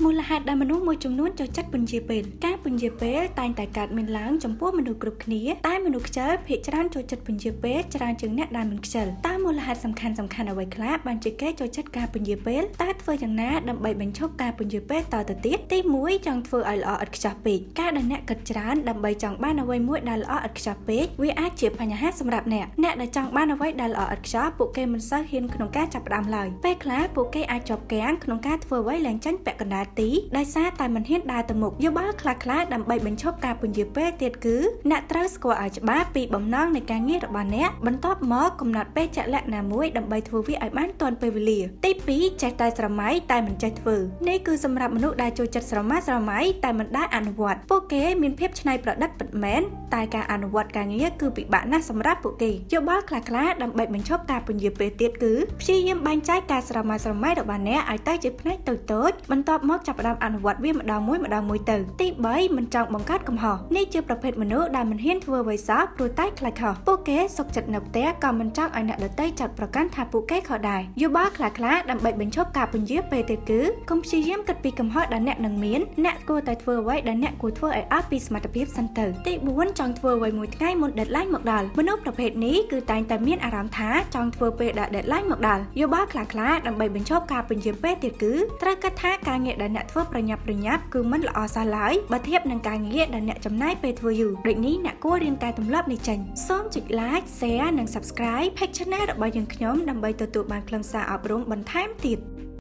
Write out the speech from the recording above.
មូលហេតុដែលមនុស្សមួយចំនួនចូលចិត្តពន្យាពេលការពន្យាពេលតែងតែកើតមានឡើងចំពោះមនុស្សគ្រប់គ្នាតែមនុស្សខ្ជិលភាគច្រើនចូលចិត្តពន្យាពេលច្រើនជាងអ្នកដែលមិនខ្ជិលតើមូលហេតុសំខាន់សំខាន់អ្វីខ្លះបានជាគេចូលចិត្តការពន្យាពេលតើធ្វើយ៉ាងណាដើម្បីបញ្ឈប់ការពន្យាពេលតទៅទៀតទី1ចង់ធ្វើឲ្យល្អឥតខ្ចោះពេកការដែលអ្នកគិតច្រើនដើម្បីចង់បានអ្វីមួយដែលល្អឥតខ្ចោះពេកវាអាចជាបញ្ហាសម្រាប់អ្នកអ្នកដែលចង់បានអ្វីដែលល្អឥតខ្ចោះពួកគេមិនសូវហ៊ានក្នុងការចាប់ផ្ដើមឡើយពេលខ្លះពួកគេអាចជាប់គាំងក្នុងការធ្វើអ្វីឡើងចាញ់ពាក់កណ្ដាលទីដោយសារតែមិនហ៊ានដើរទៅមុខយោបល់ខ្លះៗដើម្បីបញ្ឈប់ការពន្យាពេលទៀតគឺអ្នកត្រូវស្គាល់ឲ្យច្បាស់ពីបំណងនៃការងាររបស់អ្នកបន្ទាប់មកកំណត់ពេលជាក់លាក់ណាមួយដើម្បីធ្វើវាឲ្យបានទាន់ពេលវេលាទី2ចេះតែស្រមៃតែមិនចេះធ្វើនេះគឺសម្រាប់មនុស្សដែលចូលចិត្តស្រមៃស្រមៃតែមិនដែលអនុវត្តពួកគេមានភាពច្នៃប្រឌិតពិតមែនតែការអនុវត្តការងារគឺពិបាកណាស់សម្រាប់ពួកគេយោបល់ខ្លះៗដើម្បីបញ្ឈប់ការពន្យាពេលទៀតគឺព្យាយាមបែងចែកការស្រមៃស្រមៃរបស់អ្នកឲ្យទៅជាផ្នែកតូចៗបន្ទាប់មកចាប់ផ្ដើមអនុវត្តវាម្ដងមួយម្ដងមួយទៅទី3មិនចង់បង្កើតកំហុសនេះជាប្រភេទមនុស្សដែលមិនហ៊ានធ្វើអ្វីសោះព្រោះតែខ្លាចខុសពួកគេសុខចិត្តនៅផ្ទះក៏មិនចង់ឲ្យអ្នកដទៃចាត់ប្រកាន់ថាពួកគេខុសដែរយោបល់ខ្លះៗដើម្បីបញ្ឈប់ការពន្យាពេលទៀតគឺកុំព្យាយាមគិតពីកំហុសដែលអ្នកនឹងមានអ្នកគួរតែធ្វើអ្វីដែលអ្នកគួរធ្វើឲ្យអស់ពីសមត្ថភាពសិនទៅទី4ចង់ធ្វើអ្វីមួយថ្ងៃមុន deadline មកដល់មនុស្សប្រភេទនេះគឺតែងតែមានអារម្មណ៍ថាចង់ធ្វើពេលដែល deadline មកដល់យោបល់ខ្លះៗដើម្បីបញ្ឈប់ការពន្យាពេលទៀតគឺត្រូវគិតថាការងារដែលអ្នកធ្វើប្រញាប់ប្រញាប់គឺមិនល្អសោះឡើយបើធៀបនឹងការងារដែលអ្នកចំណាយពេលធ្វើយូរដូចនេះអ្នកគួររៀនកែទម្លាប់នេះចេញសូមចុច like share និង subscribe Page Channel របស់យើងខ្ញុំដើម្បីទទួលបានខ្លឹមសារអប់រំបន្ថែមទៀត។